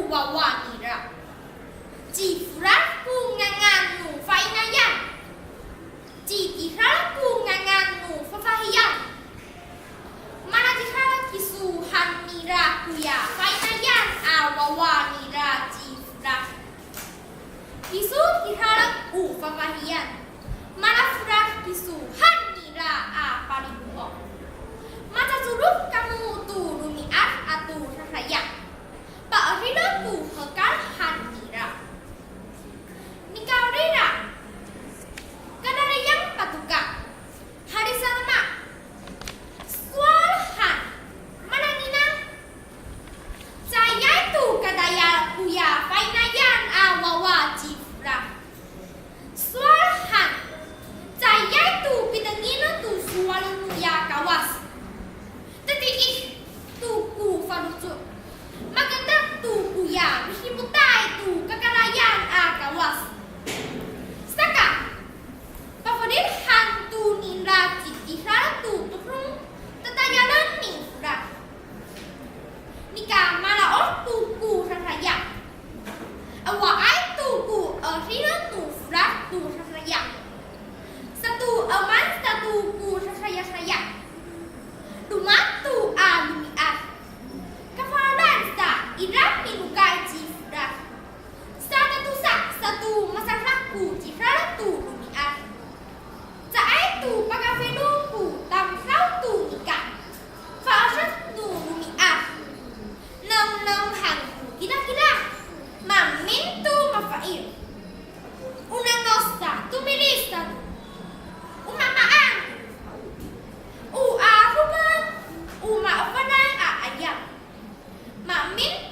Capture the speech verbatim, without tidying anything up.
wawa nira. Ci Folad ko ngangan no fainayan. Ci Tirhal ko ngangan no fafahiyan. Mala Tirhal kiso han nira koya fainayan a wawa nira ci Folad. Kiso Tirhal o fafahiyan. Mala Folad kiso han nira a palimo'ot. Macacorok kamo to romi'ad ato raraya. Pa'edil ko hekal han nira. Nikawrira, kadalayan patoka, halisalama, sowal han, malanina. Caay to kadayal koya fainayan a wawa ci Folad. Sowal han, caay to pitengil to sowal noya Kawas. Tatiih to ko faloco'. Maketek to koya midipotay to kakarayan a Kawas. Saka, pafelih han to nira ci Tirhal to todong tatayalen ni Folad. Nika mala'od to ko raraya. Awaay to ko 'edil no Folad to raraya. Sato eman sato ko rarayaraya. Loma' to a romi'ad. Kafahelan sa ira minokay ci Folad. Satatosa sato masadak ko cidal to romi'ad. Caay to pakafilo ko tamdaw to nika. Fa'edet no romi'ad. Nemnem han ko kilakilang. Maemin to mafa'il. O nangaw sa tomilis sato. O mamaan. O 'aloman. O maefanay a 'ayam. Maemin